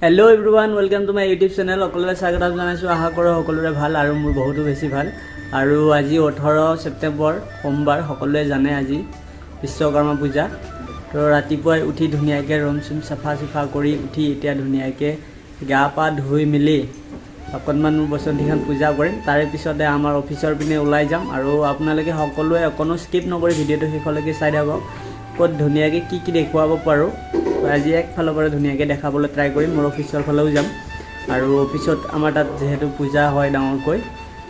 Hello everyone, welcome to my YouTube channel. সকলোৰে স্বাগতম জনাইছোঁ। আশা কৰোঁ সকলোৰে ভাল আৰু মোৰ বহুতো বেছি ভাল। আৰু আজি 18 ছেপ্টেম্বৰ, সোমবাৰ। সকলোৱে জানে আজি বিশ্বকৰ্মা পূজা। তো ৰাতিপুৱাই উঠি ধুনীয়াকৈ ৰুম চুম চাফা চুফা কৰি উঠি এতিয়া ধুনীয়াকৈ গা পা ধুই মেলি অকণমান মোৰ বসন্তীখন পূজা কৰিম। তাৰে পিছতে আমাৰ অফিচৰ পিনে ওলাই যাম। আৰু আপোনালোকে সকলোৱে অকণো স্কিপ নকৰি ভিডিঅ'টো শেষলৈকে চাই থাকক, ক'ত ধুনীয়াকৈ কি কি দেখুৱাব পাৰোঁ। আজি একফালৰ পৰা ধুনীয়াকৈ দেখাবলৈ ট্ৰাই কৰিম। মোৰ অফিচৰ ফালেও যাম আৰু অফিচত আমাৰ তাত যিহেতু পূজা হয় ডাঙৰকৈ,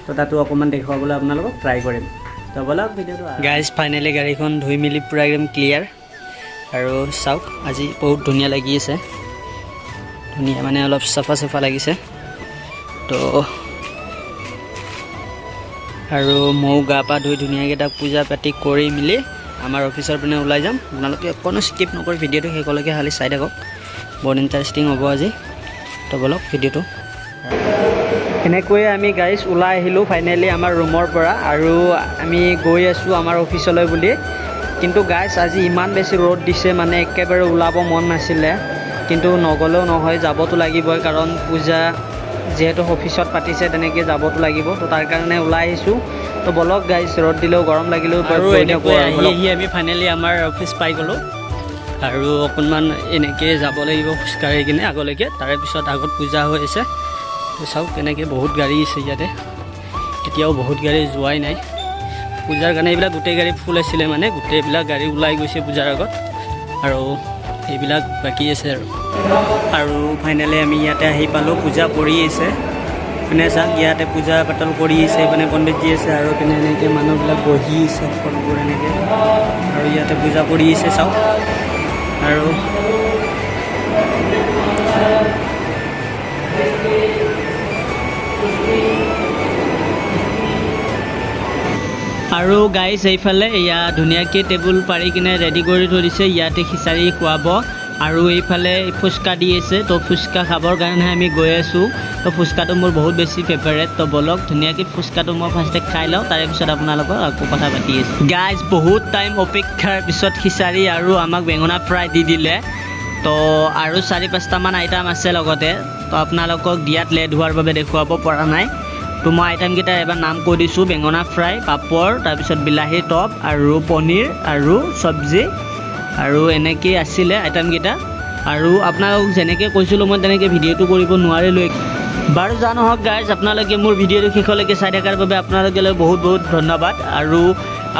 তো তাতো অকণমান দেখুৱাবলৈ আপোনালোকক ট্ৰাই কৰিম। তো ব'লক ভিডিঅ'টো। গাইজ, ফাইনেলি গাড়ীখন ধুই মেলি পূৰা একদম ক্লিয়াৰ। আৰু চাওক, আজি বহুত ধুনীয়া লাগি আছে। ধুনীয়া মানে অলপ চাফা চাফা লাগিছে। তো আৰু ময়ো গা পা ধুই ধুনীয়াকৈ তাক পূজা পাতি কৰি মেলি আমাৰ অফিচৰ পিনে ওলাই যাম। আপোনালোকে অকণো স্কিপ নকৰি ভিডিঅ'টো শেষলৈকে খালি চাই থাকক। বহুত ইণ্টাৰেষ্টিং হ'ব আজি। তো ব'লক ভিডিঅ'টো। এনেকৈয়ে আমি গাইজ ওলাই আহিলোঁ ফাইনেলি আমাৰ ৰুমৰ পৰা আৰু আমি গৈ আছোঁ আমাৰ অফিচলৈ বুলি। কিন্তু গাইজ, আজি ইমান বেছি ৰ'দ দিছে, মানে একেবাৰে ওলাব মন নাছিলে। কিন্তু নগ'লেও নহয়, যাবতো লাগিবই, কাৰণ পূজা যিহেতু অফিচত পাতিছে, তেনেকৈ যাবতো লাগিব। তো তাৰ কাৰণে ওলাই আহিছোঁ। তো ব'লক গাইজ, ৰ'দ দিলেও, গৰম লাগিলেও আৰু গৈ থাকোঁ। এনেকৈ আৰু আহি ব'লক। আহি আমি ফাইনেলি আমাৰ অফিচ পাই গ'লোঁ। আৰু অকণমান এনেকৈ যাব লাগিব খোজকাঢ়ি কিনে আগলৈকে। তাৰে পিছত আগত পূজা হৈ আছে। তো চাওক, কেনেকৈ বহুত গাড়ী আছে ইয়াতে। এতিয়াও বহুত গাড়ী যোৱাই নাই পূজাৰ কাৰণে। এইবিলাক গোটেই গাড়ী ফুল আছিলে, মানে গোটেইবিলাক গাড়ী ওলাই গৈছে পূজাৰ আগত আৰু এইবিলাক বাকী আছে। আৰু ফাইনেলি আমি ইয়াতে আহি পালোঁ। পূজা কৰি আছে। পিনে চাওক, ইয়াতে পূজা পাতল কৰি আছে। এইপিনে পণ্ডিতজী আছে আৰু পিনে এনেকৈ মানুহবিলাক বহি আছে সকলোবোৰ এনেকৈ। আৰু ইয়াতে পূজা কৰি আছে, চাওক। আৰু গাইজ, এইফালে এয়া ধুনীয়াকৈ টেবুল পাৰি কিনে ৰেডি কৰি থৈ দিছে। ইয়াতে খিচাৰি খুৱাব। আৰু এইফালে ফুচকা দি আছে। তো ফুচকা খাবৰ কাৰণে আমি গৈ আছোঁ। তো ফুচকাটো মোৰ বহুত বেছি ফেভাৰেট। তো ব'লক, ধুনীয়াকৈ ফুচকাটো মই ফাৰ্ষ্টে খাই লওঁ, তাৰে পিছত আপোনালোকক আকৌ কথা পাতি আছোঁ। গাইজ, বহুত টাইম অপেক্ষাৰ পিছত খিচাৰি আৰু আমাক বেঙেনা ফ্ৰাই দি দিলে। তো আৰু চাৰি পাঁচটামান আইটেম আছে লগতে। তো আপোনালোকক দিয়াত লেট হোৱাৰ বাবে দেখুৱাব পৰা নাই। তো মই আইটেমকেইটা এবাৰ নাম কৈ দিছোঁ: বেঙেনা ফ্ৰাই, পাপৰ, তাৰপিছত বিলাহীৰ টপ আৰু পনীৰ আৰু চব্জি আৰু এনেকেই আছিলে আইটেমকেইটা। আৰু আপোনালোকক যেনেকৈ কৈছিলোঁ, মই তেনেকৈ ভিডিঅ'টো কৰিব নোৱাৰিলোঁ। বাৰু যা নহওক গাইজ, আপোনালোকে মোৰ ভিডিঅ'টো শেষলৈকে চাই থকাৰ বাবে আপোনালোকলৈ বহুত বহুত ধন্যবাদ। আৰু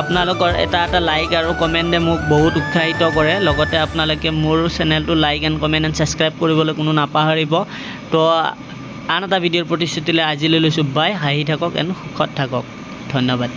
আপোনালোকৰ এটা এটা লাইক আৰু কমেণ্টে মোক বহুত উৎসাহিত কৰে। লগতে আপোনালোকে মোৰ চেনেলটো like and comment and subscribe কৰিবলৈ কোনো নাপাহৰিব। তো আন এটা ভিডিঅ'ৰ প্ৰতিশ্ৰুতিলৈ আজিলৈ লৈছোঁ, বাই। হাঁহি থাকক এণ্ড সুখত থাকক। ধন্যবাদ।